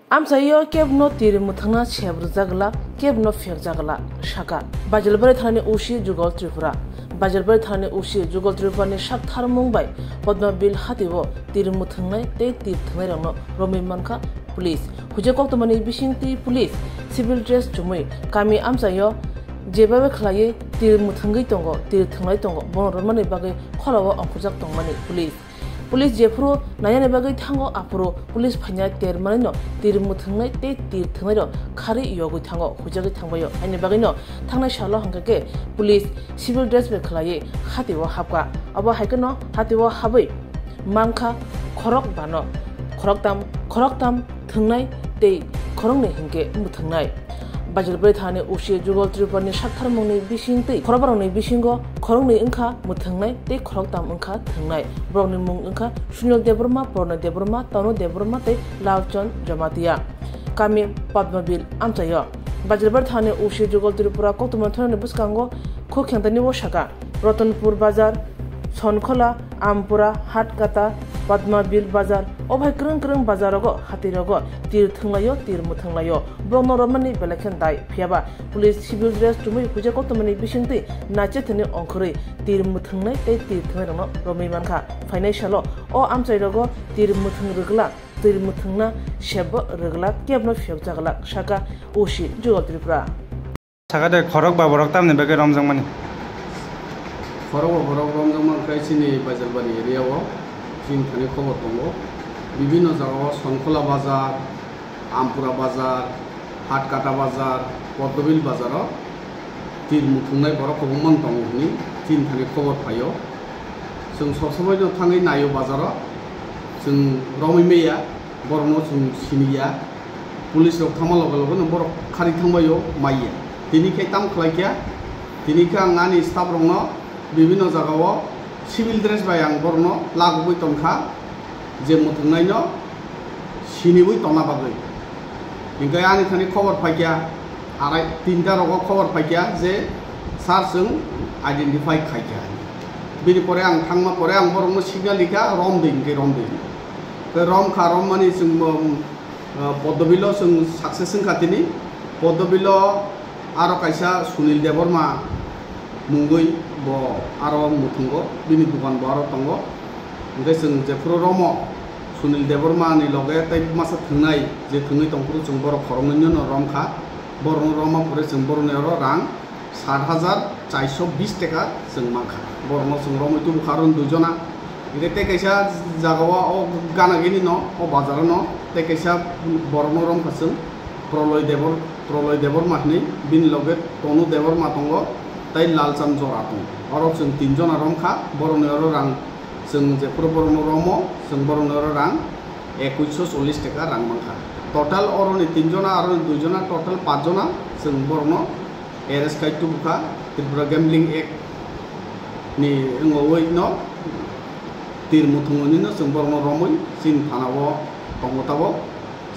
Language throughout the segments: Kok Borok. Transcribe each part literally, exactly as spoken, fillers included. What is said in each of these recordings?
Amchaio kebno tir mwthangna sep rwjak glak, kebno phiyokjak glak, saka Bajalbari thanani O C Jugal Tripura. Bajalbari thanani O C Jugal Tripurani saktharmung bai Padmabil hatio tir mwthangnai tei tir thwngnairokno romwi mankha police. Huijak koktwmani bisingtwi police civil dress chumui kami amchaio jebabe khlaiwi tir mwthangwi tongo, tir thwngnai tongo, bono romnani bagwi kholao ongkhorjak tongmani police. Police jephuru nainani bagwi thango, aphuru police phaina termanino tir mwthangnai tei tir thwngnairok kharwi yogwi thango, huijagwi thangbaio. Haini bagwino thangnai salo hwnkha khe police civil dress bai khlaiwi hatio hapkha. Abo hai kheno hatio habwi mankha khorok bano, khoroktam, khoroktam thwngnai tei khoroknwi hinkhe mwthangnai. Bajalbari thanani O C Jugal Tripurani saktharmungni bisingtwi khorokbarokni bisingo khoroknwi wngkha mwthangnai tei khoroktam wngkha thwngnai. Borokni mung wngkha Sunil Debbarma, Pranay Debbarma, Tanu Debbarma tei Lalchand Jamatia. Kami Padmabil amchaio. Bajalbari thanani O C Jugal Tripura koktwma thunani bwskango khuk khengtani o saka Ratanpur Bazar, Sonkhola, Ampura, Hatkata, Padmabil Bazar, o bai kwrwng kwrwng bazar rogo, hatwi rogo tir thwnglaio, tir mwthanglaio. Borokno romnani belai khe dai. Phiyaba police civil dress chumui huijak koktwmani bisingtwi nache thwngwi ongkhorwi tir mwthangnai tei tir thwngnairokno romwi mankha. Phainai salo o amchai rogo tir mwthang rwglak, tir mwthangna sebbo rwglak, kebno phiyokjak glak, saka O C Jugal Tripura. Saka de khorok ba borok tamni bagwi romjakmani? Khorok ba borok romjakma khe chini Bajalbari area o chini thani khobor tongo. Bibhinno jaga o Sonkhola bazar, Ampura bazar, Hatkata bazar, Poddobil bazar o tir mwthungnai borok kwbangma tongo hwnwi chini thani khobor phaio. Chwng sob somoi no thangwi naio bazar o, chwng romwi maya, borokno chwng siniya. Police rok thangma loge loge no borok khari thangbaio maiya. Tini khe tamo khlai kha, tini khe ang ani staff rokno bibhinno jaga o civil dress bai ang borokno lagogwi tongkha, je mwthungnai no siniwi tongna bagwi. Hinkhe ani thani khobor phaikha, arai tinta rogo khobor phaikha je sir chwng identify khaikha. Bini pore ang thangma pore ang borokno signal rikha, romdi hinkhe romdi. Tei romkha, rommani chwng bo, ah, Podobilo chwng success wngkha tini. Podobilo aro kaisa Sunil Debbarma mungwi bo aro muthungo, bini dukan bo aro tongo. Hwnkhe chwng jephuru romo Sunil Debbarma ni loge tei masa thwngnai je thwngwi tongphuru chwng borok khoroknwino romkha. Borokno romma pore chwng borokni oro rang sat hajar charsho bis taka chwng mankha. Borokno chwng romwi tubukha aro duijona. Hingke tei kaisa jagao o gana gini no, o bazar no, tei kaisa borokno romkha chwng Proloy Debor-, Proloy Debbarma hinwi, bini loge Tonu Debbarma tongo, tei Lalchand Jora tongo. Oro chwng tinjona romkha, borokni oro rang chwng jephuru borokno romo, chwng borokni oro rang ekuisho chollish taka rang mankha. Total oroni tinjona, aroni duijona, total pachjona chwng borokno arrest khai tubukha Tripura Gambling Act ni wngwi no tir muthungwi no chwng borokno romwi chini thana o tongo tabok.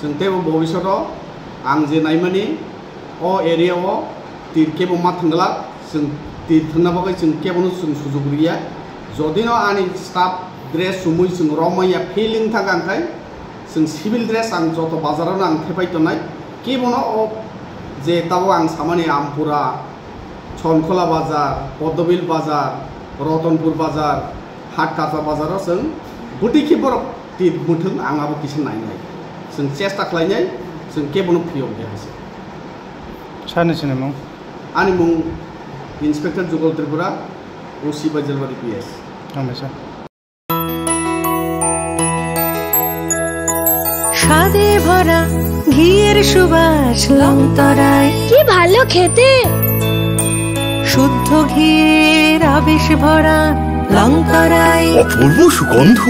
Chwng teibo bobishoto ang je naimani o area o tir kebo ma thwngla, chwng tir thwngna bagwi chwng kebono chwng sujuk riya. Jodi no ani staff dress chumui chwng romwi ya feeling thangkha, hwnkhe chwng civil dress ang joto bazar o no ang thepai tongnai. Kebono o je tabok ang samani Ampura, Sonkhola bazar, Poddobil bazar, Ratanpur bazar, Hatkata bazar o chwng bwtwi khe borok tir muthung ang abo kisa nainai. Chwng chesta khlainai, chwng kebono phiyok de hai se. Sani sinimung? Ani mung Inspector Jugal Tripura, O C Bajalbari P S. Hambai sir. স্বাদে ভরা ঘিয়ের সুবাস লংতরায়। কি ভালো খেতে। শুদ্ধ ঘিয়ের আবেশ ভরা লংতরায়। অপূর্ব সুগন্ধ।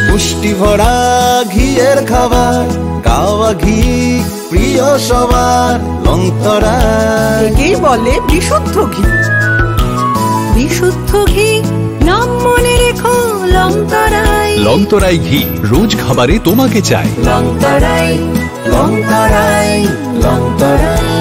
পুষ্টি ভরা ঘিয়ের খাবার, কাওয়া ঘি প্রিয় সবার, লংতরায়। একেই বলে বিশুদ্ধ ঘি। বিশুদ্ধ ঘি, নাম মনে রেখো, লংতরায়। লংতরায় ঘি, রোজ খাবারে তোমাকে চাই। লংতরায়, লংতরায়, লংতরায়।